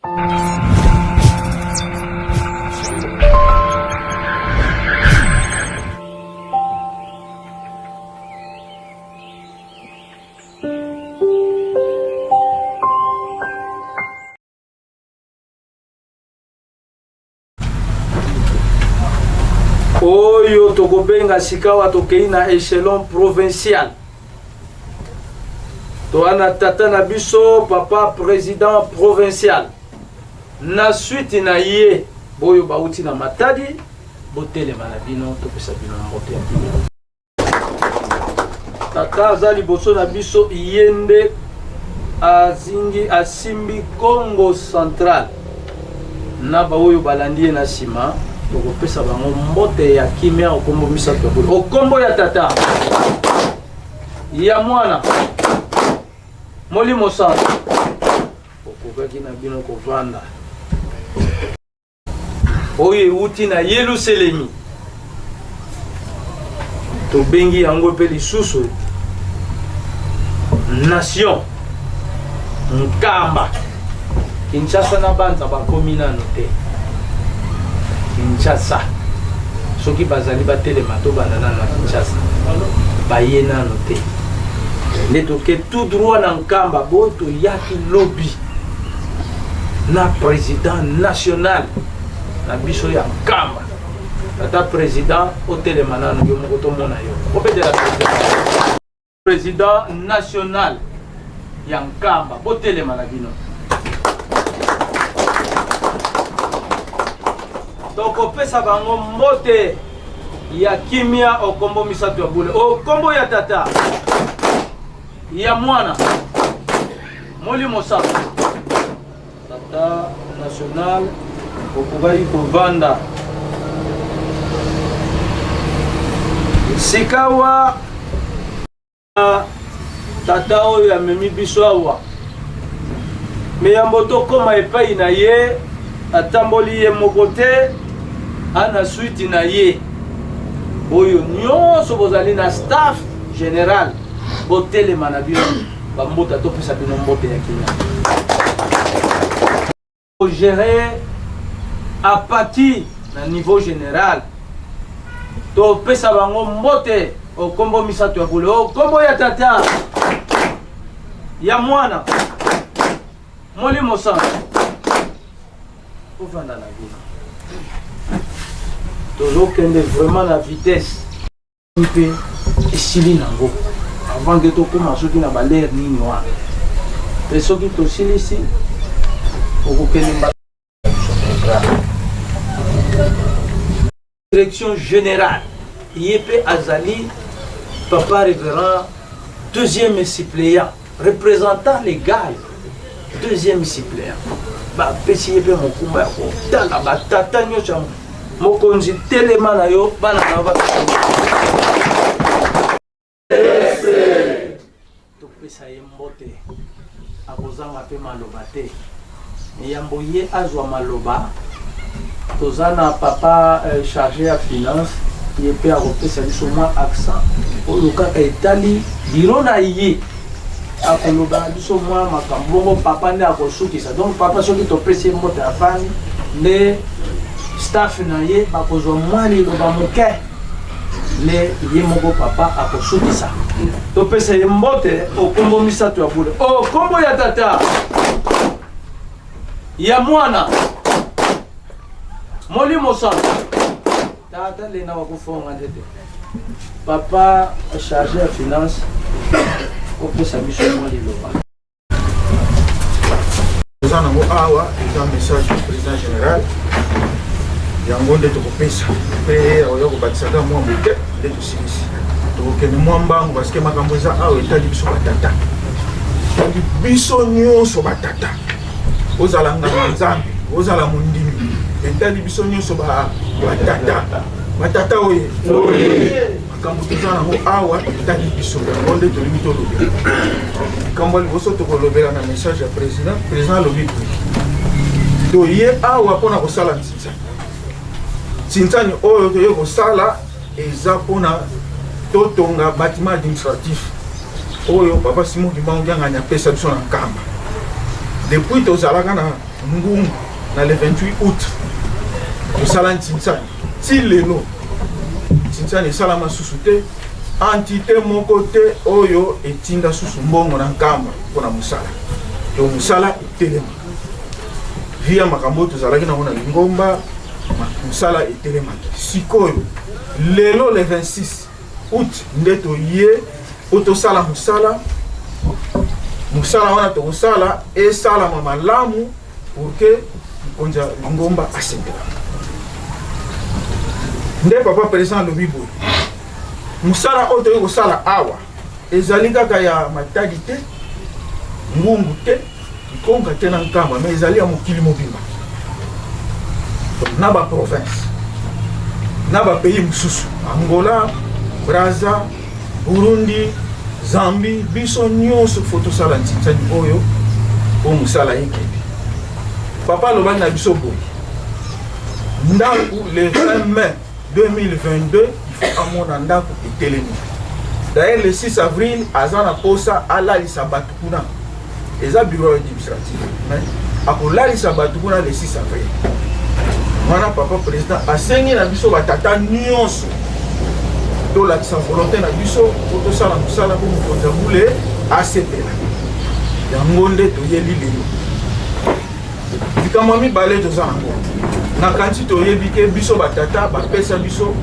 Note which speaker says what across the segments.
Speaker 1: Oyo tokobenga sikawa tokei na echelon provincial. Toa na tata na biso papa president provincial. Na suite na ye boyo bauti na Matadi botelema na bino topesa bino mbote ya kimia. Tata aza liboso na biso ye nde azingi asimbi Congo central na baoyo balandi ye na nsima tokopesa bango mbote ya kimia okombo misato ya bule okombo ya tata ya mwana molimo santu okokaki na bino kovanda oyo euti na Yelusalemi. Tobengi yango mpe lisusu nation Nkamba. Kinshasa na Banza bakomi nano te. Kinshasa soki bazali batelema tobanda nano na Kinshasa, baye nano te nde toke tout droit na Nkamba. Boyo toyaki lobi na president national na biso ya Nkamba. Tata president, otelema nano yo moko tomona yo, obetela president, president national ya Nkamba, botelema na bino. Tokopesa bango mbote ya kimia okombo misato ya bule, okombo ya tata, ya mwana, molimo santu. Tata national okokaki kovanda sikawa. Tata oyo amemi biso awa, me yambo tokóma epai na ye, atamboli ye moko te, ana suite na ye. Oyo nyonso bozali na staff général, botelema na bino bambuta, topesa bino mbote ya kimia. Gérer apathie na niveau général, topesa bango mbote okombo misato ya bule, okombo ya tata, ya mwana, molimo santu. Ovanda na bino, tozokende vraiment na vitesse mpe esili nango avant ke tokóma soki na balere nini wana, mpe soki tosilisi okokende direction générale. Ye mpe azali papa révérend deuxième suppléant, représentant légal, deuxième suppléant. Bapesi ye mpe mokumba ya kotala batata nyonso ya mokonzi. Telema na yo, bana na yo topesa ye mbote, akozanga mpe maloba te. Yambo ye azwa maloba, toza na papa chargé ya finance, ye mpe akopesa biso mwa accent oyo kaka etali biro na ye, akoloba na biso mwa makambo bongo papa nde akosukisa. Donc papa, soki topesi ye mbote ya fani, nde staff na ye bakozwa mwa liloba moke, nde ye moko papa akosukisa. Topesa ye mbote okombo misato ya bule, okombo ya tata, ya mwana, molimo santu. Tata lenda wakufonga nzete. Papa chargé ya finance, opesa biso mwa liloba.
Speaker 2: Toza nango awa eza message du président général, yango nde tokopesa mpe akoya kobakisaka mwa moke nde tosilisi, tokokende mwa mbangu parce que makambo eza awa etali biso batata, etali biso nyonso batata, ozala nganga nzambe, ozala mondimi, etali biso nyonso batata. Batata oye, makambo toza nango awa etali biso, yango nde tolingi tolobela. Likambo ya liboso tokolobela na message ya président, président alobi boye: toye awa mpona kosala ntinzani. Ntinzani oyo toye kosala eza mpona totonga bâtiment administratif oyo papa Simon Kimbangu Kiangani apesa biso na Nkamba. Depuis tozalaka na Ngungu na le 28 août, tosala ntinsani ti lelo, ntinsani esalama susu te. Entité moko te oyo etinda susu mbongo na Nkamba mpona mosala to mosala etelema via makambo oyo tozalaki nango na lingomba, mosala etelemaki. Sikoyo lelo le 26 août nde toye po tosala mosala. Mosala wana tokosala esalama malamu pour que mokonzi ya lingomba asepela. Nde papa président alobi boye: mosala oyo toyei kosala awa ezali kaka ya Matadi te, Ngungu te, Kikonga te na Nkamba, mais ezali ya mokili mobimba na baprovince na bapays mosusu, Angola, Braza, Burundi, Zambie. Biso nyonso faut tosala ntinsani oyo po mosala ekende. Papa alobaki na biso boye: ndako le 20 mai 2022, il faut amona ndako etelemi. D'ailleurs, le 6 avril aza na posa alalisa bato kuna. Eza bureau administratif, mais akolalisa bato kuna le 6 avril wana. Papa président asengi na biso batata nyonso tolakisa volonté na biso po tosala mosala mpo mokonzi ya bule asepela. Yango nde toyeli lelo. Likambo ya mibale toza nango na kanti, toyebi ke biso batata bapesa biso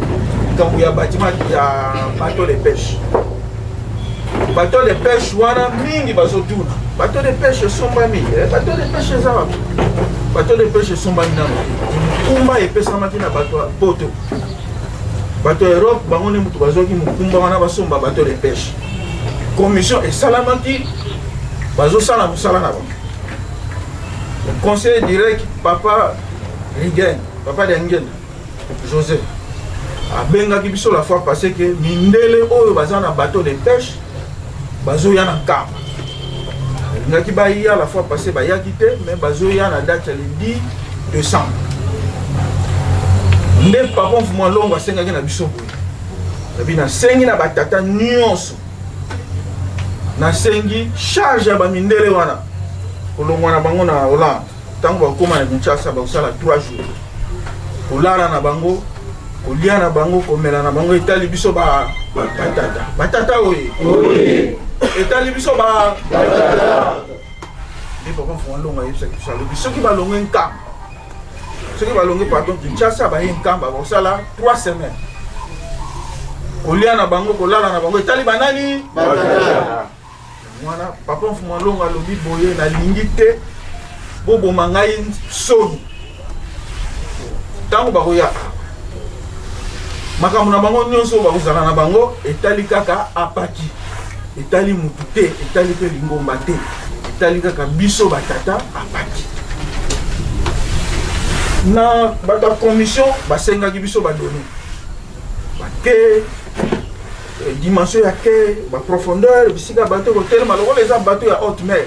Speaker 2: likambo ya bâtiment ya bateau de pêche. Bateau de pêche wana, mingi bazotuna: bateau de pêche esombami? Bateau de pêche eza wapi? Bateau de pêche esombami nano te. Mokumba epesamaki na bato ya Poto, bato ya Europe. Bango nde moto bazwaki mokumba wana basomba bateau de pêche. Commission esalamaki, bazosala mosala na bango. Conseiller direct, papa Rigen, papa Dengel José, abengaki biso la fois passée ke mindele oyo baza na bateau de pêche bazoya na Nkamba. Alingaki baya la fois passée, bayaki te, mais bazoya na date ya le 10 décembre. Nde papa Mfuma Longo asengaki na biso boye, nabi nasengi na batata nyonso, nasengi charge ya bamindele wana kolongwa na bango na Hollande. Ntango bakóma na Kinshasa, bakosala 3 jours. Kolala na bango, kolia na bango, komela na bango etali biso batata. Batata oye, etali biso batata. Nde papa Mfuma Longo ayebisaki biso, alobi soki balongwe Nkamba, soki balongwe, pardon, Kinshasa, baye Nkamba, bakosala 3 semaines. Kolia na bango, kolala na bango etali banani? Wana papa Mfuma Longo alobi boye: nalingi te boboma ngai soni. Ntango bakoya, makambo na bango nyonso bakozala na bango etali kaka apaki, etali mutu te, etali mpe lingomba te, etali kaka biso batata apaki. Na bato ya commission basengaki biso badonnées, bake dimension ya quai, baprofondeur, bisika bato kotelema lokola eza bato ya haute mer,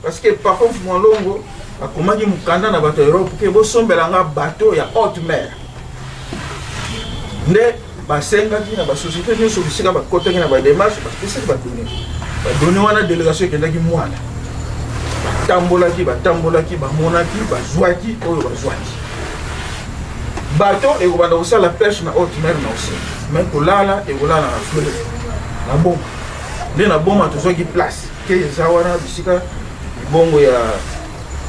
Speaker 2: parce que papa Mfuma Longo akomaki mokanda na bato ya Europe ke bosombelanga bato ya haute mer. Nde basengaki na basociété nyonso bisika bakotaki na badémarche, bapesaki badonnées. Badonnées wana, délégation ekendaki mwana, batambolaki, batambolaki, bamonaki, bazwaki oyo bazwaki. Bato ekobanda kosala pêche na haute mer, na océan, mais kolala, ekolala na fleuve na Boma. Nde na Boma tozwaki place ke eza wana bisika libongo ya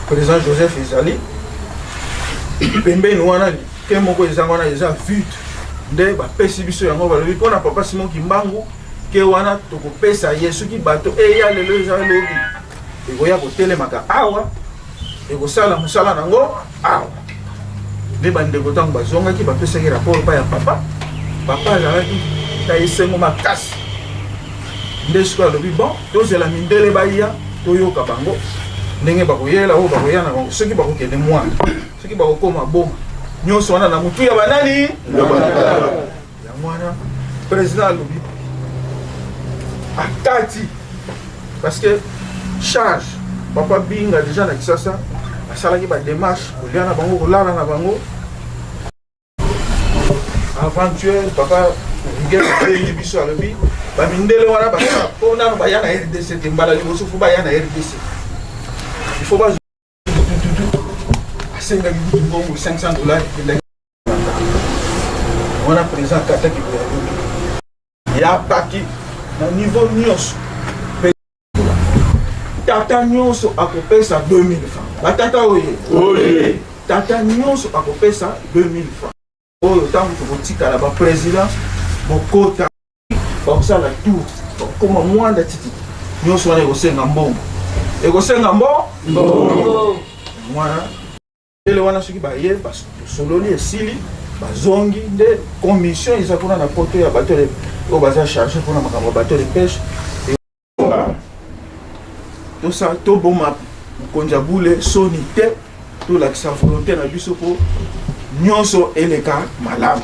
Speaker 2: président Joseph ezali pembeni wana. Ke moko eza wana, eza vide, nde bapesi biso yango. Balobi mpona papa Simon Kimbangu, ke wana tokopesa ye. Soki bato eya lelo, eza lobi, ekoya kotelemaka awa, ekosala mosala nango awa. Nde bandeko ntango bazongaki, bapesaki rapport pa ya papa. Papa azalaki na esengo makasi. Nde sikoyo alobi: bon, tozela mindele baya, toyoka bango ndenge bakoyela oyo bakoya na bango, soki bakokende mwana, soki bakokoma Boma. Nyonso wana na motu ya banani? Yango wana président alobi akati, parce que charge papa Binga déjà na Kisasa asalaki badémarche, kolia na bango, kolala na bango. Aventure, papa Miguel abengi biso, alobi bamindele wana basala mpo nano baya na RDC te. Mbala liboso faut baya na RDC, il faut bazwa. Asengaki kutu mbongo 500 dollars ekendaki wana. Président akataki boya ya paki na niveau nyonso. Tata nyonso akopesa 2000 francs. Batata oye,
Speaker 3: oye!
Speaker 2: Tata nyonso akopesa 2000 francs. Oyo ntango tokotikala baprésident, bokota bakosala tour, bakokoma mwanda titi nyonso wana ekosenga mbongo, ekosenga mbongo mwana ele wana. Soki baye, basololi, esili, bazongi nde commission eza kuna na poto ya bato oyo baza charge mpona makambo ya bateau de pêche. Toboma mokonzi ya bule soni te, tolakisa volonté na biso mpo nyonso eleka malamu.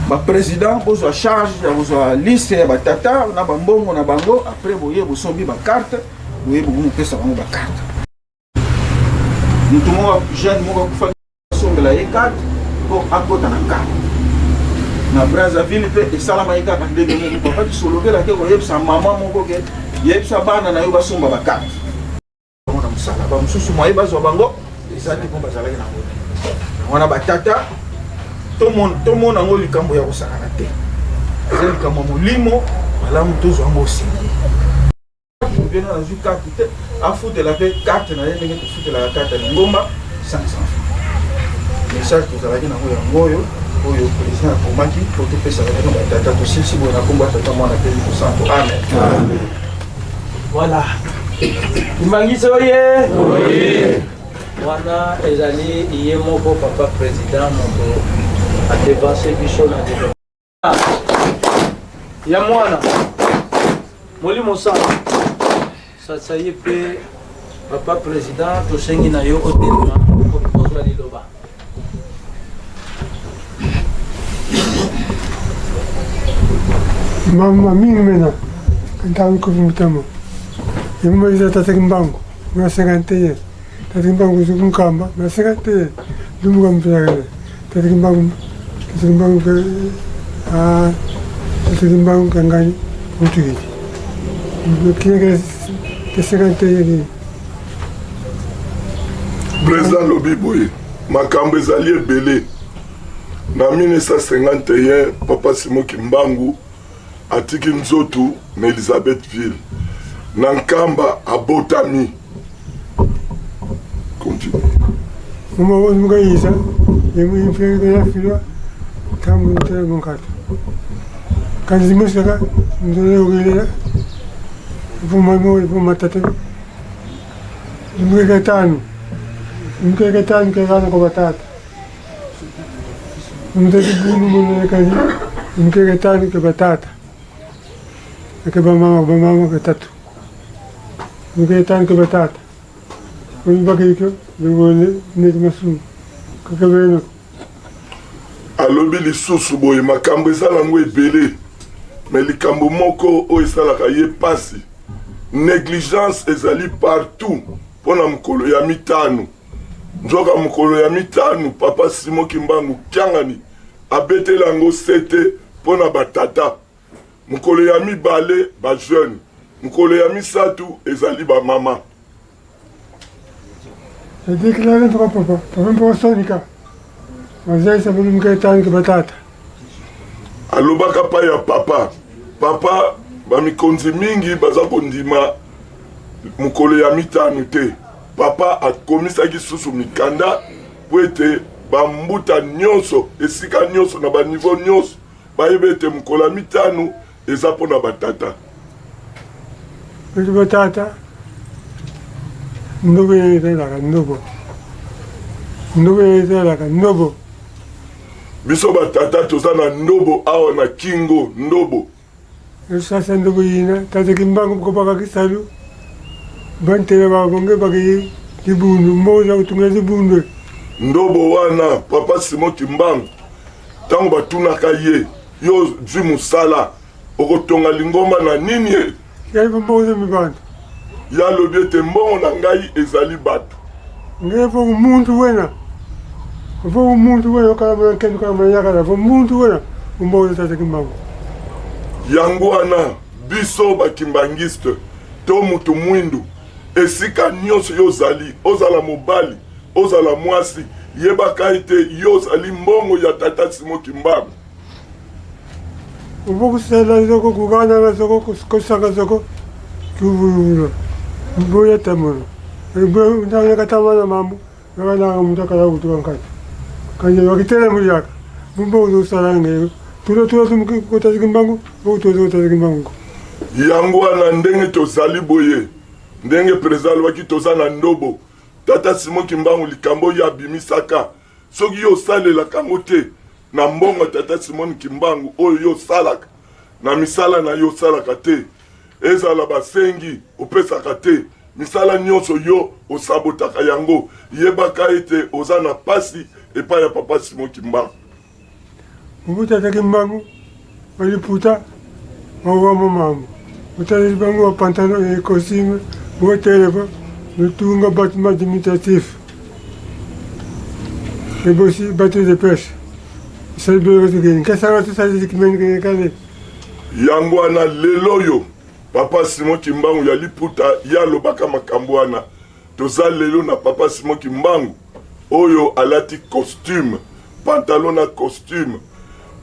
Speaker 2: Baprésident bozwa charge ya kozwa liste ya batata na bambongo na bango. Après boye bosombi bacarte, boye bokomopesa bango bacarte. Motu moko, jeune moko akufa, asombela ye carte mpo akota na carte na Brazzaville. Mpe esalamaki kaka ndenge moko, papa Kisolokelaki koyebisa mama moko ke yebisa bana na yo basomba bacarte na mosala. Bamosusu mwaye bazwa bango eza te mpo bazalaki nango te. Wana batata, tomona yango likambo ya kosakana te, eza likambo ya molimo. Malamu tozwa yango osenge. Bino nazwi carte te, afutela mpe carte na ye ndenge tofutelaka carte ya lingomba, 500. Message tozalaki nango yango oyo, oyo président akomaki po topesaka bino batata. Tosilisi boye na kombo ya Tata, Mwana mpe Limo Santo, amen.
Speaker 1: Voilà, Kimbanguiste oye! Wana ezali ye moko papa président moto adevance biso na développement ya Mwana, Molimo Santo. Sasa ye mpe papa président, tosengi na yo otelema, ozwa liloba.
Speaker 4: Mama mingi mena ntango kufi mutema yemumaliza Tata Kimbangu mwa 51. Tata Kimbangu zuku Nkamba mwa 51, lumuka mupilakele Tata Kimbangu, Tata Kimbangu, ah, Tata Kimbangu kangani portugais kinekele te 51.
Speaker 3: Président alobi boye, makambo ezali ebele. Na 1951, papa Simon Kimbangu atiki nzoto na Elizabethville na Nkamba, abotami. Continue.
Speaker 4: Mama mukayiza yemufilwa tambu tela munkata kandi zimusaka nzoyogelela vuma tata imukeka tano, imukeka tano kekana kwa batata mutati bunu munekali imukeka tano ke batata ke bamama, bamama katatu, imukeka tano ke batata bakiko bibone neti masumu kakabeno.
Speaker 3: Alobi lisusu boye, makambo eza nango ebele, me likambo moko oyo esalaka ye mpasi, négligence ezali partout mpo na mokolo ya mitano. Nzoka mokolo ya mitano, papa Simon Kimbangu Kiangani abeteli yango sete mpo na batata. Mokolo ya mibale bajeune, mokolo ya misato ezali bamama.
Speaker 4: Déclaré papa, papa, papa mpo sonika bazaisa bino muketano ke batata.
Speaker 3: Alobaka pa ya papa, papa bamikonzi mingi baza kondima mokolo ya mitano te. Papa akomisaki susu mikanda mpo ete bambuta nyonso, esika nyonso, na baniveau nyonso, bayeba ete mokolo ya mitano eza mpo na batata.
Speaker 4: Eti batata ndobo ezalaka ndobo, ndobo ezalaka ndobo.
Speaker 3: Biso batata toza na ndobo awa na kingo, ndobo.
Speaker 4: Sasa ndobo yina Tata Kimbangu kobaka kisalu bantela babonge bakei libundu mboza kutunga libundu.
Speaker 3: Ndobo wana, papa Simon Kimbangu, ntango batunaka ye: "Yo zwi mosala, okotonga lingomba na nini e?"
Speaker 4: Yai mboza mibantu.
Speaker 3: Ye alobi ete mbongo na ngai ezali bato.
Speaker 4: Ngai fo muntu wena, fo muntu wena okalamana nkendo kalamana yakala, fo muntu wena mboza Tata Kimbangu.
Speaker 3: Yango wana biso bakimbangiste to mutu mwindu. Esika nyonso yo ozali, ozala mobali, ozala mwasi, yebaka ete yo ozali mbongo ya tata Simon Kimbangu.
Speaker 4: Obokusala zoko kugana zoko kosaka zoko tuvuluvula mboya tamono ndanga katamana mambo nakananga muntu akala kutuka nkati kanje wakitela mulyaka bumba uzosala ngeyo tula tula kotaziki mbangu bokutoza kotaziki mbangu.
Speaker 3: Yango wana ndenge tozali boye, ndenge president alobaki toza na ndobo. Tata Simon Kimbangu likambo oyo abimisaka, soki yo osalelaka yango te na mbongo ya tata Simon Kimbangu oyo yo osalaka na misala na yo osalaka te, ezala basengi opesaka te, misala nyonso yo osabotaka yango, yebaka ete oza na pasi epai ya papa Simon Kimbangu.
Speaker 4: Obutata Kimbangu baliputa bawamo mambo otaleli bango ba pantalon et costume botelema lutunga bâtiment administratif ebosi bateau de pêche esali biloko tokende nkesanga tosali kimeni kale.
Speaker 3: Yango wana lelo oyo papa Simon Kimbangu ya liputa ye alobaka makambo wana. Toza lelo na papa Simon Kimbangu oyo alati costume, pantalon na costume.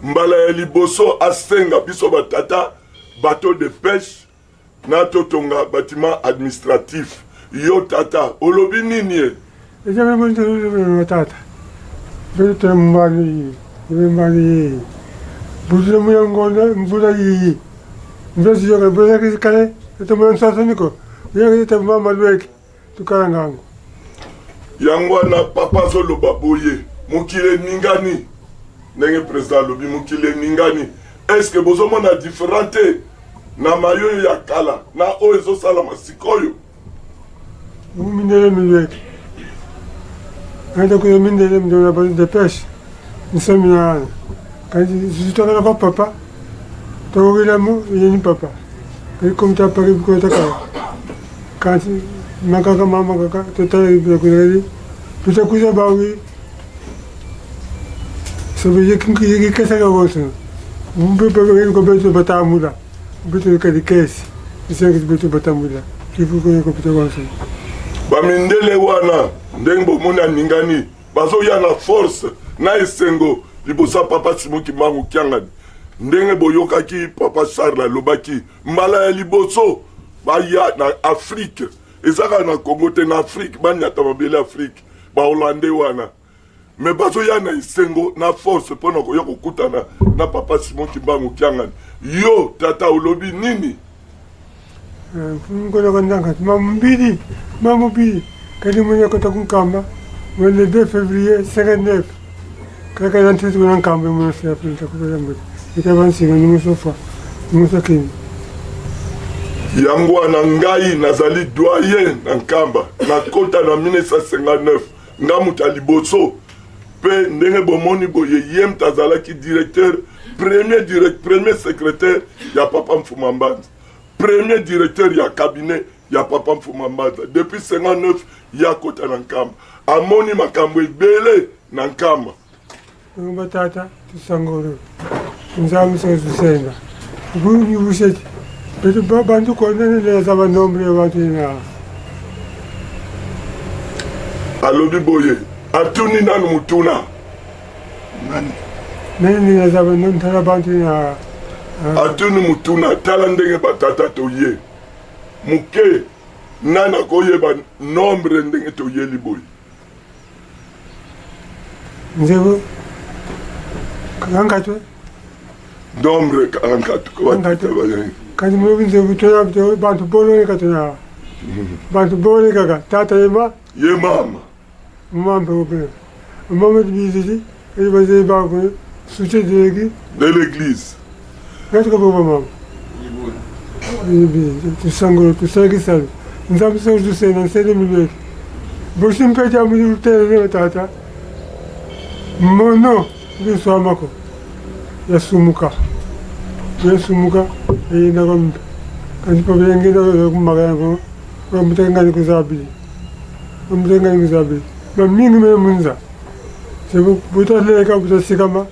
Speaker 3: Mbala ya liboso asenga biso ba tata bateau de pêche na totonga bâtiment administratif. Yo tata olobi nini ye?
Speaker 4: Eza mbe tata. Mbe tena mbani, mbe mbani. Buzule muyango mvula yiyi. Mvula siyoka mvula kale, etomona nsasa niko. Yeke te mama lweke tukala ngango.
Speaker 3: Yango wana papa azoloba boye, mokili eningani, ndenge president alobi mokili eningani. Est-ce que bozomona différent te na mayoyo ya kala na oyo ezosalama sikoyo?
Speaker 4: Mindele milweke anda kuya mindele mndona ba de pêche nsomi na wana kandi zutaka kwa papa tokokilamo yeni papa komta paki bikota kala kandi makaka mama kaka totala bikota tutakuza bawi sobe yekikesaka konso mbe batamula beto kadi kesi isaki beto batamula kifuko kopita konso.
Speaker 3: Bamindele wana ndenge bomoni aningani, bazoya na force na esengo liboso ya papa Simon Kimbangu Kiangani. Ndenge boyokaki papa Charles alobaki mbala ya liboso baya na Afrique, eza kaka na Congo te, na Afrique banyata mabele Afrique, ba Hollandais wana me bazoya na esengo na force mpo na koya kokutana na papa Simon Kimbangu Kiangani. Yo tata olobi nini?
Speaker 4: Nkolo kandanga mamubili mamubili kadi mwenye kota kunkamba le 2 février 59 kaka na ntete kuna nkamba mwana sila pinta kupela mbuti ikaba nsinga nimusofa nimusakini.
Speaker 3: Yango wana ngai nazali doyen na Nkamba, nakota na 1959 nga moto ya liboso, mpe ndenge bomoni boye ye moto azalaki directeur premier direct, premier secrétaire ya papa Mfuma Mbanza, premier directeur ya cabinet ya papa Mfuma Mbanza depuis 59. Ye akota na Nkamba, amoni makambo ebele na Nkamba.
Speaker 4: Batata tusangolo nzambe soki tusenga bunyubuseti beto bantu konene za banombre ya bantu na
Speaker 3: alobi boye, atuni nanu mutuna
Speaker 4: nani za ntala bantu na
Speaker 3: atuni mutuna, tala ndenge batata toye moke, nani akoyeba nombre ndenge toyeli boye?
Speaker 4: Nzebo kankatwe
Speaker 3: nombre 44.
Speaker 4: Kandi mulobi nzebo toya bantu bolole katona bantu bolole kaka tata yema
Speaker 3: ye mama
Speaker 4: mampe opena mama tibiziti edi bazei bako soutien de l'église
Speaker 3: de l'église
Speaker 4: ngatuka boba mama tusangolo tusalakisalo nzambe soki tusena nsene milweke bosi mpeti amuli lutelele tata mono biswamako yasumuka yasumuka eyendaka mpe kandi pabengenda kumaka yango bamutengani kuzabili bamutengani kuzabili bamingi mene munza butaleka butasikama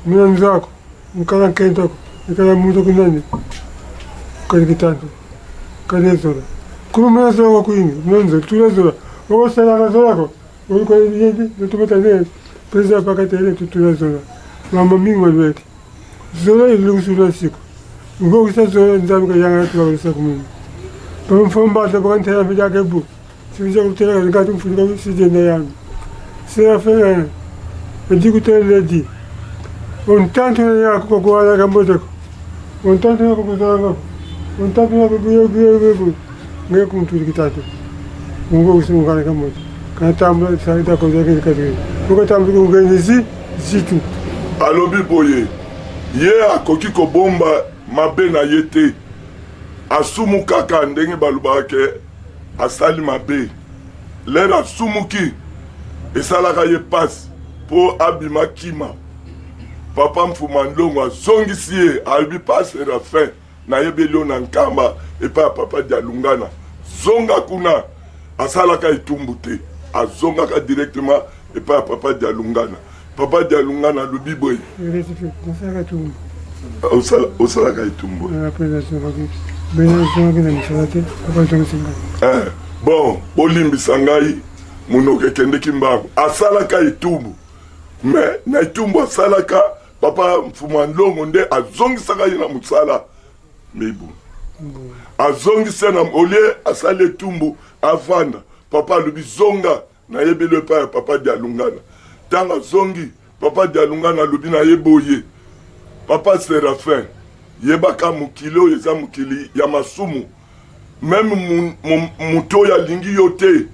Speaker 4: muna nzako mukala nkentako ikala muntu kunani kali kitantu kali ezola. Kuma muna zola kwa kuingi, muna nzo, tula zola. Wako sala ka zola ko. Wako yedi, notubata ne, president pakati ele tutula zola. Mama mingi walweti. Zola ilungisula siku. Ngokisa zola nzambi ka yanga tuwa kusa kumini. Papa mfomba ata baka ntela mbija kebu. Sibija kutela ngati mfunika kusije na yami. Sera fera. Ndi kutela di. Ontantu na yako kwa kuwala kamboteko. Ontantu na kukuzanga. Ontantu na kukuye kuye kuye. Nge kumtuli kitatu. Mungu kusungana kamoto. Kana tambula sarita kozaki kati. Uko tambula kugenzi zitu.
Speaker 3: Alobi boye, ye akoki kobomba mabe na ye te, asumu kaka ndenge balobaka ke asali mabe. Lere asumuki esalaka ye pasi mpo abima kima. Papa Mfuma Ndongo azongisi ye, alobi pa Serafin, nayebeli yo na Nkamba epai ya papa Dialungana, zonga kuna. Asalaka etumbu te, azongaka directement epai ya papa Dialungana. Papa Dialungana alobi boye, osalaka etumbu bon, bolimbisa ngai, monoko ekendeki mbangu. Asalaka etumbu, me na etumbu asalaka, papa Mfuma Ndongo nde azongisaka ye na mosala. Mibu azongisa na olie, asali etumbu, avanda. Papa alobi zonga, nayebeli epai ya papa Dialungana. Ntango azongi, papa Dialungana alobi na ye boye, papa Serafin, yebaka mokili oyo eza mokili ya masumu. Meme moto oyo alingi yo te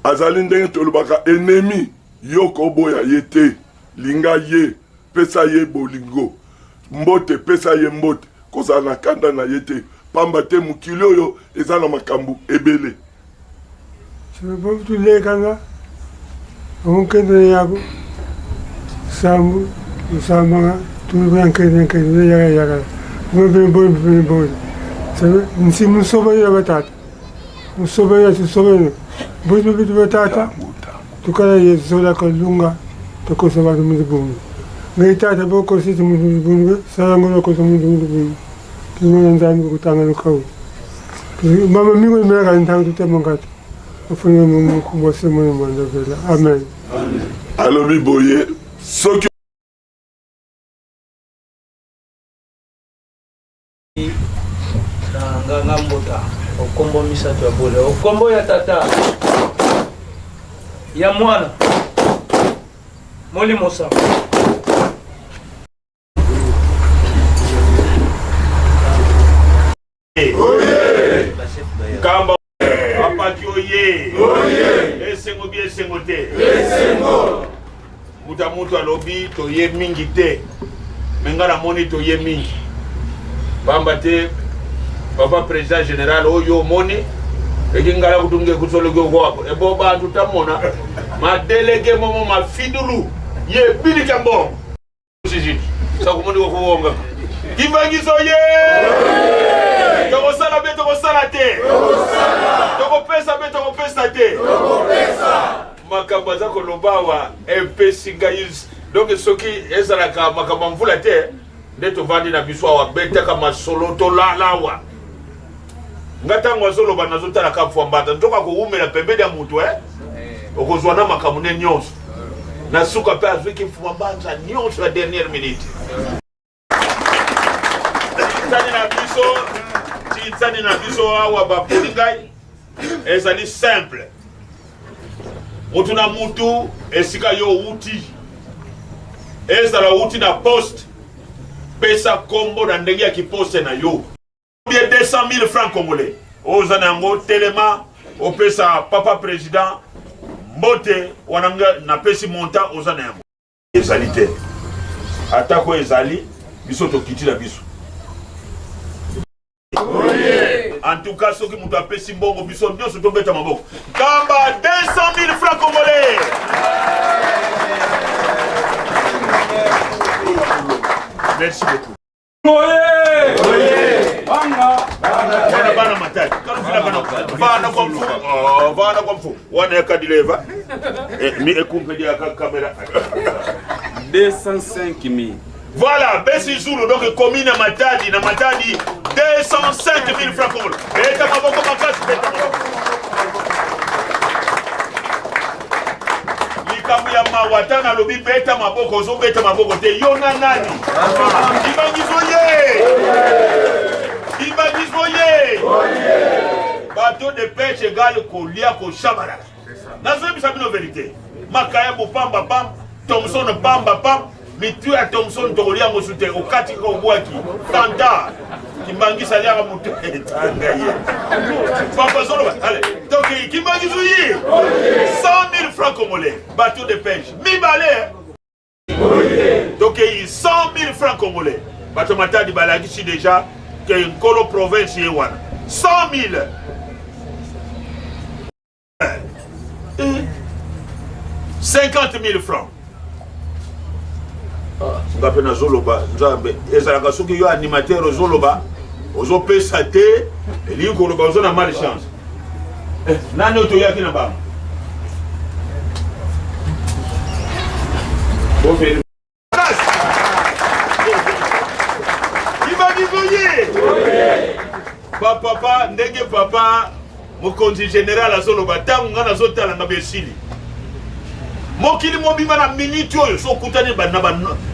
Speaker 3: azali ndenge tolobaka ennemi, yo koboya ye te, linga ye, pesa ye bolingo, mbote, pesa ye mbote, kozala na kanda na ye te, pamba te mokili oyo eza na makambo ebele.
Speaker 4: Tulekanga omunkendele yako sambu musambanga tuyankende nkende yaka yaka bwe nsi musoba ya batata musoba ya tusoba bwe bitu batata tukala yezola kalunga tokosa bantu muzibungu ngai tata bokositi muntu muzibungu salango lokosa muntu muzibungu tumona nzambi kutanga lukau mama mingo imelaka ntango tutema ngati ofunye mukubwa semone mwandavela amen.
Speaker 3: Alobi boye soki
Speaker 1: na nganga mbota okombo misato ya bole, okombo ya tata, ya mwana, molimo sango.
Speaker 5: Nkamba apaki oye esengo bi esengo te mutu mutu alobi toye mingi te, me nga namoni toye mingi pamba te. Papa président général oyo omoni eki ngala kutunge kusoloki okwako ebo bantu tamona madelege momo mafidulu ye bilika mbongo sisi sakumoni kokuwonga kimbangiso ye tokosala mpe tokosala te, tokopesa mpe tokopesa te. Makambo aza koloba awa epesi ngai donc soki ezalaka makambo ya mvula te nde tovandi na biso awa, betaka masolo tolala awa. Nga ntango azoloba nazotalaka mfwambata nzoka kowumela pembeni ya motu okozwa na makambo nde nyonso na suka mpe azwiki mfwambanza nyonso ya dernière minute. Titsani na biso, titsani na biso awa baponi ngai ezali simple, mutu na mutu esika yo outi, ezala outi na poste, pesa kombo na ndenge ya kiposte na yo. Bien 200 000 francs congolais oza na yango, telema opesa papa président mbote wana. Nga napesi montant oza na yango ezali te, atako ezali biso tokiti na biso. En tout cas soki moto apesi mbongo, biso nyonso tobeta maboko. Nkamba 200 000 francs congolais, merci beaucoup. Wana bana matadi kalufila bana bana kwa mfu, oh, bana kwa mfu wana yakadileva mi ekumpeli ya kamera.
Speaker 6: 205 000.
Speaker 5: Voilà, Bessi Zulu, donc commune ya Matadi, na Matadi. 205 000 francs congolais. Beta maboko makasi, beta maboko. Likambo ya mawa ata nalobi beta maboko, ozobeta maboko te. Yo na nani? Kibangizo ye! Kibangizo ye! Bateau de pêche égale kolia koshabalala. Nazoyebisa bino verite. Makaya pamba pamba, Thomson pamba pamba. Mitu ya Thomson tokolia yango su te, okati kaka obwaki. Fanta kimbangisa aliaka motu etanga ye. Papa zoloba, allez, donc kimbangisu ye 100 000 francs congolais, bateau de pêche mibale. Tokei 100 000 francs congolais. Bato Matadi balakisi déjà ke nkolo province ye wana 100 000. 50 000 francs nga mpe nazoloba nzambe ezalaka soki yo animateur ozoloba ozopesa te elingi koloba oza na mal chance eh, nani oyo toyaki na bango Ba papa ndenge papa mokonzi general azoloba ntango ngai nazotala nga besili mokili mobimba na miniti oyo so okutani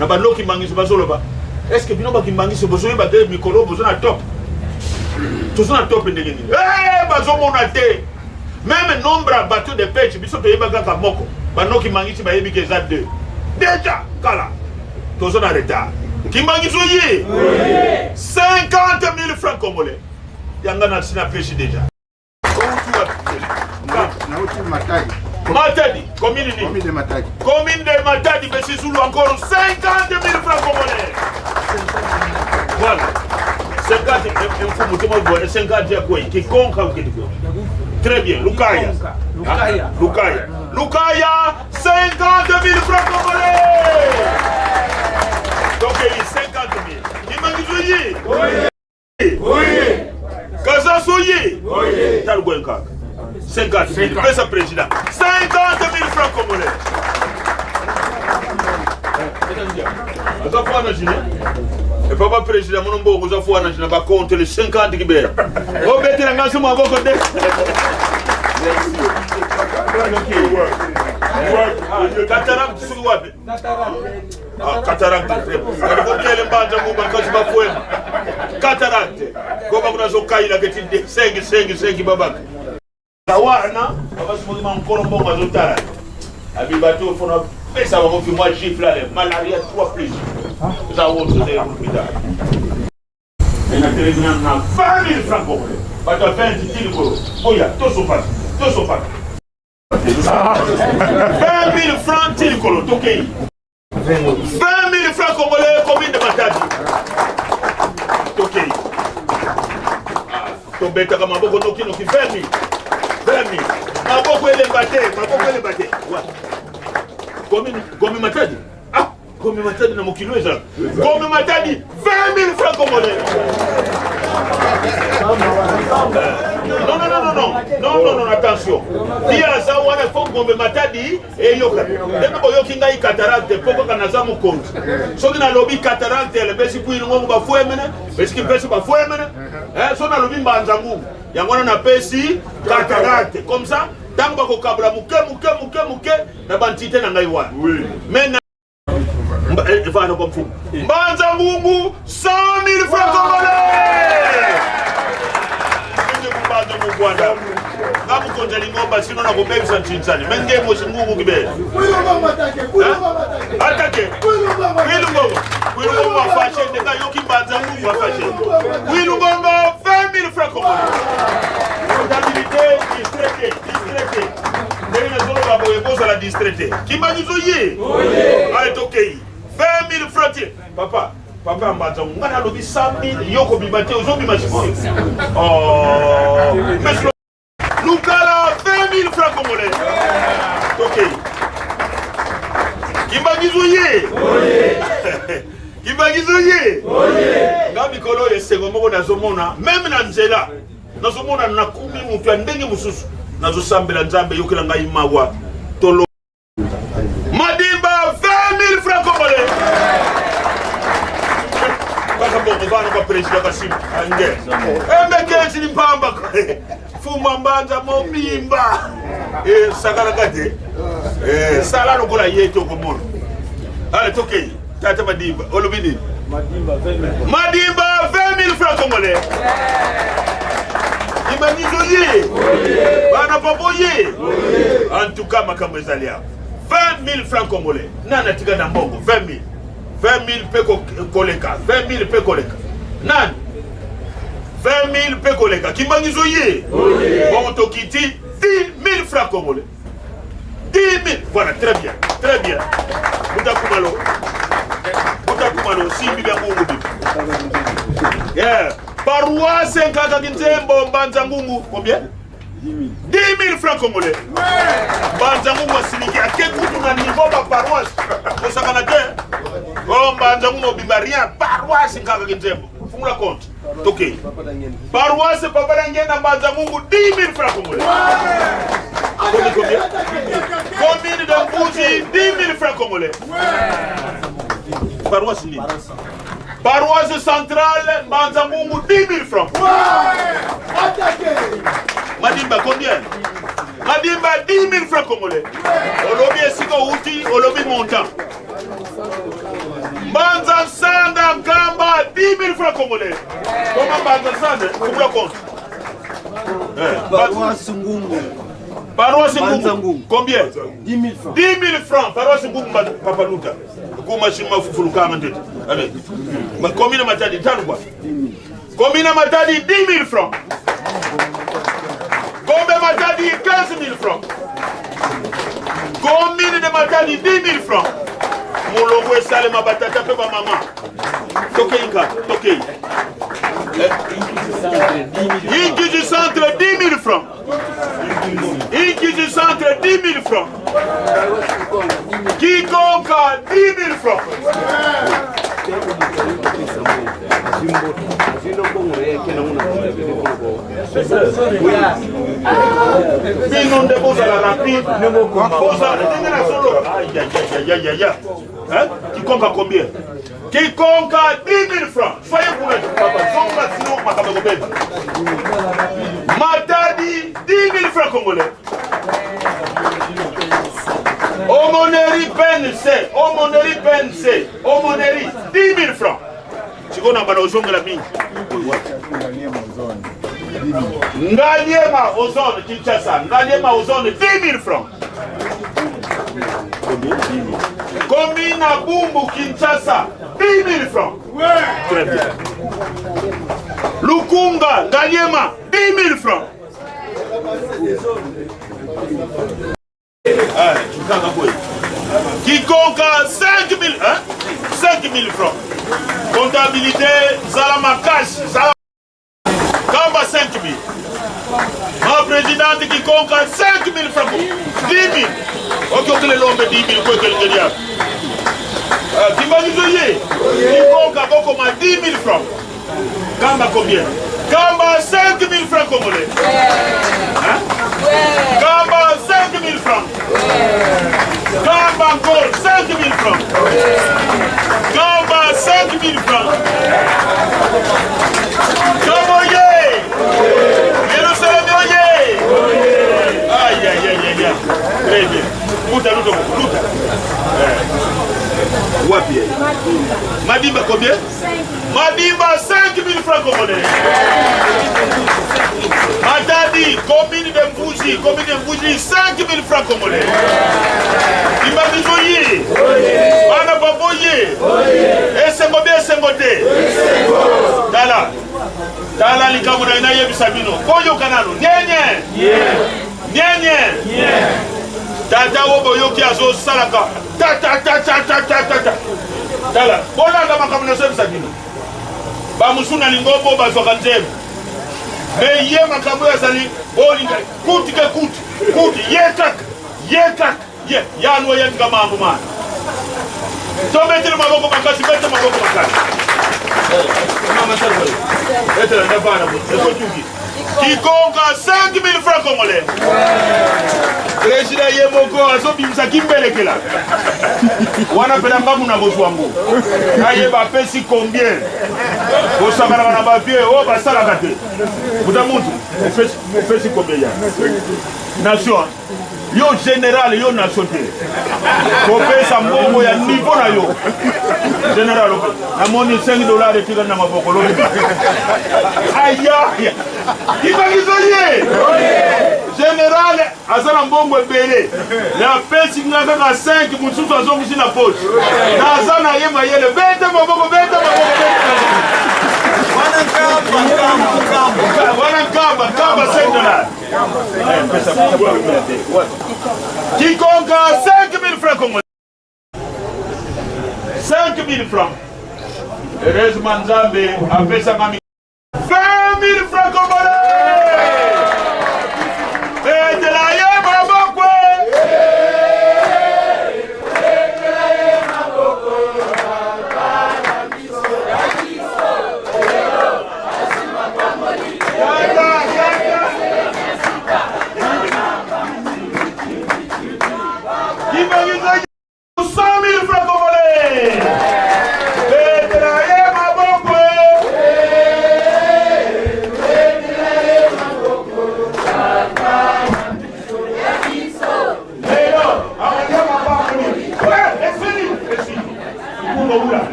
Speaker 5: na banoki mangiso bazoloba estce bino bakimbangiso bozoyeba te mikolo bozo na top tozo na top ndenge nini eh, bazomona te meme nombre ya bateau de pêche biso toyeba kaka moko banoki mangisi bayebi ke eza deux deja kala toza na retard kimbangiso ye 50 000 francs congolais yanga na sina pêche deja
Speaker 2: Nauti Matadi.
Speaker 5: Matadi, commune nini?
Speaker 2: Commune de Matadi.
Speaker 5: Commune de Matadi, Monsieur Zulu, encore 50 000 francs congolais. Voilà. 50 000 50 ya quoi? Kikonka ou quelque Très bien, Lukaya.
Speaker 1: Lukaya.
Speaker 5: Lukaya. Lukaya, 50 000 francs congolais. Donc, 50 000. Imangizoyi. Oui. Oui. Kaza soye. Oui. Talgo kaka. 50 000. Pesa président. 50 000 francs congolais. Aza fwana jine. E papa président mono mbongo oza fwana jine ba compte les 50 kibera. Obetela nga so maboko de. Cataracte soki wapi? Ah, cataracte kele mbanza mu bakazi bafuema cataracte koba kuna zokaila keti sengi sengi sengi babaka wana babasi mokima nkolo mbongo azotala abi bato fona pesa bango fi mwa gifle ale malaria 3 plus eza woso eza hôpital na telemi na 20 000 francs congolais bato ya 20 ti likolo oya tosopana tosopana 20 000 francs ti likolo tokei 20 000 francs congolais commune de Matadi tokei tobetaka maboko noki noki 20 000 20 000 maboko elemba te maboko elemba te commune commune Matadi ah commune Matadi na mokili oyo ezalaka commune Matadi 20 000 francs congolais non non non non non non non attention ti aza wana fo gombe Matadi eyoka ndenge boyoki ngai cataracte mpo kaka naza mokonzi soki nalobi cataracte elebesi kwili ngongo bafuemene besiki mpesi bafuemene eh, soki nalobi mbanza ngungu yango wana napesi cataracte comme ça ntango bakokabola moke moke moke moke na bantite na ngai wana mais efana kwa mfumu mbanza ngungu 100 000 francs congolais ndenge kumbanza mugwanda nga mokonzi ya lingomba sino nakobebisa ntsinsani me nge mosi ngungu kibele atake kwilungongo kwilungongo afashe ndenge ayoki mbanza ngungu afashe kwilungongo 20 000 francs congolais comptabilité distraite distraite ndenge nazoloba boye bozala distraite kimbangizo ye ale tokei 20 000 francs te papa papa mbanza nga nalobi 100 000 yo kobima te ozobima sikoyo oh. Lukala 20 000 francs congolais tokei kimbangizo ye kimbangizo ye nga mikolo oyo esengo moko nazomona meme na nzela nazomona nakumi moto ya ndenge mosusu nazosambela nzambe yokela ngai mawa tolo Madimba 20 000 francs congolais. Kongo vana kwa president Kasimu ange embe kenzi limpamba fuma mbanza mobimba eh sakala kate eh sala lokola ye tokomona ale tokei tata Madimba olobi nini?
Speaker 1: Madimba 20 000.
Speaker 5: Madimba 20 000 francs congolais. Imanizo ye. Bana papa ye. En tout cas makambo ezali awa. 20 000 francs congolais. Nani atika na mbongo 20 000. 20 000 pe koleka. 20 000 pe koleka. Nani? 20 000 pe koleka. Kimbangizo ye. Bongo tokiti 10 000 francs congolais. 10 000. Voilà, très bien. Très bien. Mutakumalo. Mutakumalo, simbi bya ngungu bibi. Yeah. Paroisse Nkaka Kinzembo Mbanza Ngungu. Combien? 10 000 francs congolais. Mbanza Ngungu asiliki ake kutu na niveau ba paroisse. Kosakana te. Oh Mbanza Ngungu obimba rien. Paroisse Nkaka Kinzembo. Fungula compte. Tokei. Paroisse Papa Dangenda Mbanza Ngungu 10 000 francs congolais. Combien combien? Commune de Mbuji 10 000 francs congolais. Paroisse nini? Paroisse centrale Mbanza Ngungu 10 000 francs. Madimba combien? Madimba 10 000 francs congolais. Olobi esika outi, olobi montant. Mbanza Nsanda Nkamba 10 000 francs congolais. Comment Mbanza Nsanda? Fungula compte.
Speaker 6: Paroisse Ngungu.
Speaker 5: Paroisse Ngungu. Combien?
Speaker 6: 10 000 francs.
Speaker 5: 10 000 francs. Paroisse Ngungu Papa Luta. Kuma shima fufulukanga ndete. Allez. Commune Matadi tano kwa. Commune Matadi 10 000 francs. Gombe Matadi 15 000 francs. Commune de Matadi 10 000 francs. Molongo esalema batata mpe bamama. Tokei kaka, tokei. Inki du centre 10 000 francs. Inki du centre 10 000 francs. Kikonka 10 000 francs. Bino nde bozala rapide, bozala ndenge nazoloba. Ayayayayaya, Kikonka combien? Kikonka 10 000 francs. Soyez courageux, papa. Zonga sinon makambo ekobeba. Matadi 10 000 francs congolais. Aumônerie PNC, Aumônerie PNC, Aumônerie 10 000 francs. Sikoyo na bana ozongela mingi. Ngaliema Ozone Kinshasa, Ngaliema Ozone 10 000 francs. Commune Bumbu Kinshasa 10 000 francs. Très bien. Lukunga Ngaliema 10 000 francs. Kikonka 5 000, hein? 5 000 francs. Comptabilité, Zala Makash, Zala Kamba 5 000. Ma présidente Kikonka 5 000 francs. 10 000. Ok, ok, le lombe 10 000, quoi que le diable. Kimbangizoye, Kikonka, Bokoma 10 000 francs. Kamba combien? Kamba 5 000 francs congolais. Hein? Kamba 5 000 francs. Kamba encore 5 000 francs. Kamba 5 000 francs. Kamoye! Yerusalem oye! Aïe, aïe, aïe, aïe, aïe. Très bien. Luta, luta, luta. Eh. Wapi? Madimba combien? Madimba 5 000 francs congolais. Matadi, commune de Mbuji, commune de Mbuji, 5 000 francs congolais. Imbabizo ye, bana baboye, esengo bi esengo te. Tala, tala likambo na nayebisa bino, boyoka nano, nyenye, nyenye, tata oyo boyoki azosalaka ta ta ta ta ta ta ta. Tala, bolanda makambo nazoyebisa bino. Bamosusu na lingombo bazwaka nzembo, me ye makambo oyo azali bolinga kuti ke kuti kuti ye kaka ye kaka ye yanu oyetika mambo mana. Tobetele maboko makasi, bete maboko makasi. Mama, betela ndavana ekotuki. Kikonka 5000 francs congolais. Président ye moko azobimisa kimbelekela wana mpena ngambu na kozwa ngo nayeba apesi combien kosakanaka na bavie oyo basalaka te muta mutu opesi combien ya nation yo general yo nation te kopesa mbongo ya niveau na yo general namoni 5 dollar etikali na maboko lobi aya kibakizo ye general aza na mbongo ebele me apesi nga kaka 5 mosusu azongisi na poche naza na ye mayele bete maboko bete maboko wana nkamba nkamba 5 dollar Quiconque a 5000 francs congolais. 5000 francs. Heureusement Nzambe apesaka 20 000 francs congolais. Betela ye maboko.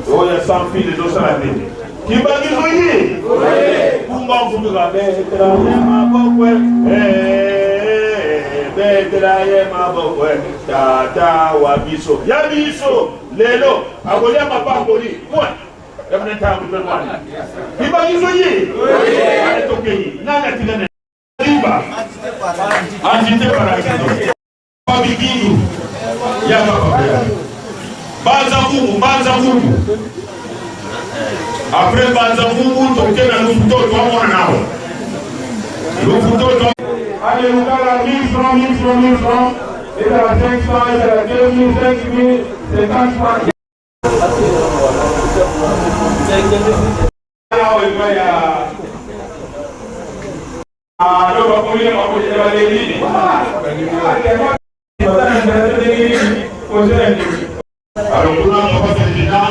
Speaker 5: Oyo sans fil ezosala nini? Kibangizo ye kumba mfutuka betela ye mabokwe betela ye mabokwe tata wa biso ya biso lelo akolia mapamboli point yamuna ntango mpe mwana kibangizo ye tokei nani atikana Limba. Agite paralysé. Babikini. Yaka papa. Banza ngungu, banza ngungu. Après banza ngungu toke na lufutoto amona nao. Lufutoto.
Speaker 6: Allez, Lukala, 1000 francs, 1000 francs, 1000 francs. Ezala 500, ezala 2000, 5000, 50 francs.
Speaker 5: Alors, kuna papa président,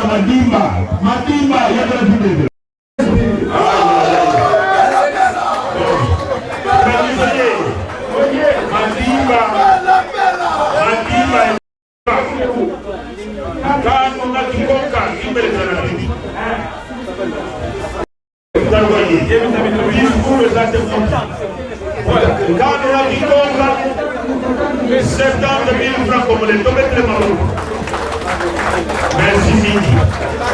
Speaker 3: Madimba, madimba,
Speaker 5: Merci mingi.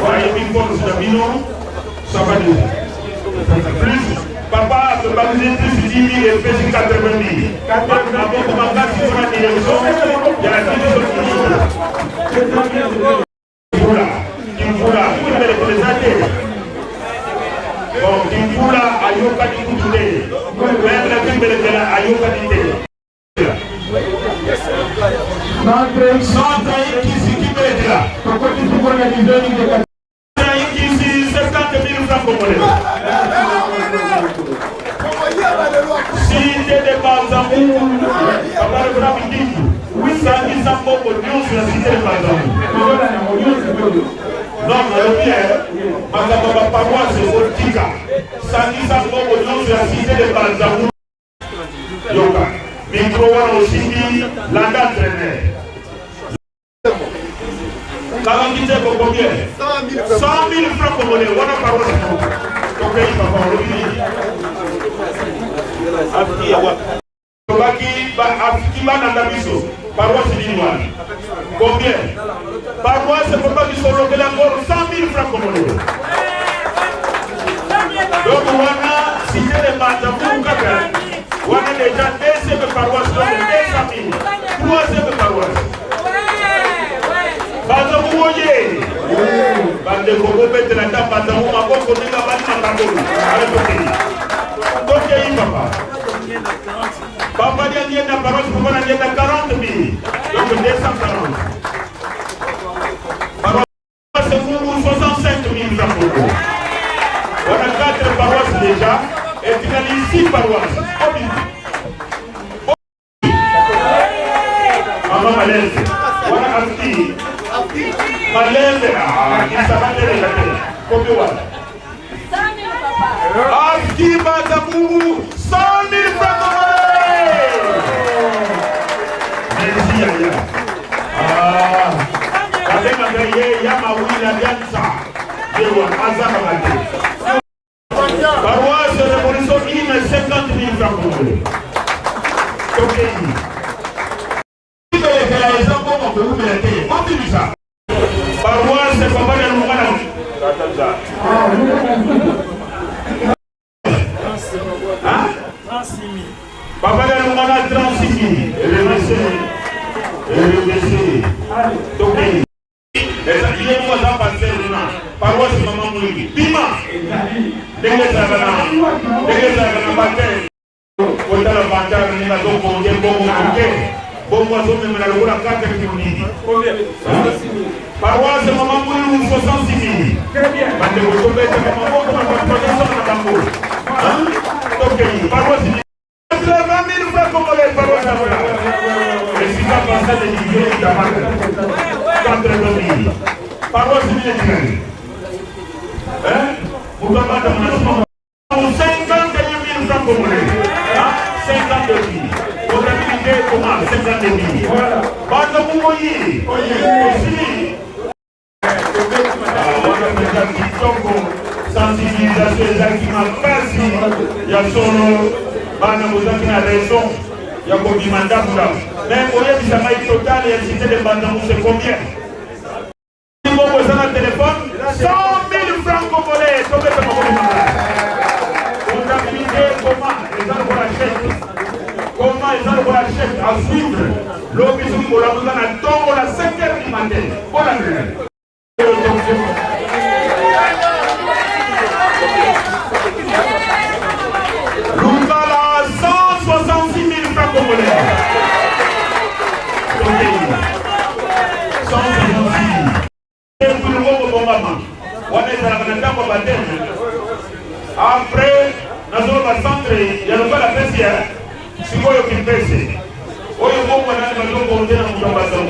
Speaker 5: Bayebi force na bino, ça va nous. Plus papa akobakisi plus 10 000 epesi 80 000. Maboko makasi mpona direction ya biso. Kimvula, Kimvula, kimbele eza te. Bon, Kimvula ayokani kutu te. Meme na kimbelekela ayokani te. Centre Ikisi kimbelekela.
Speaker 6: Tokoti sikoyo na dizaine de
Speaker 5: Ikisi 70 000 francs congolais. Cité de Banzamou, papa le grand Bidingu, sangisa mbongo nyonso ya cité de Banzamou. Non, nalobi makambo ya baparoise otika, sangisa mbongo nyonso ya cité de Banzangu. Yoka micro wana osimbi, landa entraîneur. Kaka kiteko combien? 100 000 francs congolais. Wana paroisse moko. Tokei papa, olobi nini? Afiki ya wapi? Lobaki afiki bananda biso. Paroisse nini wana? Combien? Paroisse papa biso olobela encore 100 000 francs congolais. Donc wana cité de Banza kaka. Wana déjà deuxième paroisse, donc 200 000. Troisième paroisse. Banzangu oye! Bandeko, bobetela ata Banzangu maboko ndenge abandi makambo. Ale, tokei, tokei papa. Papa Diangienda, paroisse papa Diangienda, 40 000, donc 240. Paroisse Ngungu, 65 000 francs Congo. Wana 4 paroisses déjà, etikali 6 paroisses. Obi Mama Malembe, wana afiki Malembe, kisabateleka te. Combien wana? Afiki Banzangu, 100 000 francs congolais. Merci yaya. Ah, babengaka ye ya mawila bianza yewa azangaka te. Paroisse Révolution ine, 50 000 francs congolais. Tokei belekela eza mbongo kowumela te, bobimisa. Paroisse papa na lungana tata. Hein? Papa na lungana, 36 000. RVC, RVC. Tokei eza ye moko aza pasteur kuna. Paroisse mama Mwingi, bima ndenge ezalaka na ndenge ezalaka na baptême. Kotala bantare ndenge azokonte mbongo moke, bongo azomemela lokola kaka kinini. Paroisse mama Mwilu, 66 000. Bandeko, tobetaka maboko na bato bazosala na bango. Tokei paroisse, 80 000 francs congolais. Paroisse Avola, esika pasteur de Didier Tamaka, 80 000. Paroisse nini etikali? Moto abatama na nsima, 52 000 francs congolais. 52 000. Comptabilité comment? 52 000. Bato kumoyi osili wana mpenza kitoko. Sensibilisation ezalaki makasi ya solo. Bana bozalaki na raison ya kobima ndako ndako. Mais oyebisa ngai, total ya cité de Mbanzangu, c'est combien? Mbongo eza na telefone, 100 000 francs congolais. Tobeta maboko makasi. Comptabilité comment? Eza lokola chèque. Comment? Eza lokola chèque à suivre. Lobi soki bolamuka na ntongo na 5 heures du matin, bolandela. Lungala, 166 000 francs congolais. Tokei 166 kulungo bongama wana ezalaka na ntango ya baptême. Après nazoloba centre ya lokola pesi ya sikoyo Kimpese oyo mbongo nani bazokonte na moto ya Bazango.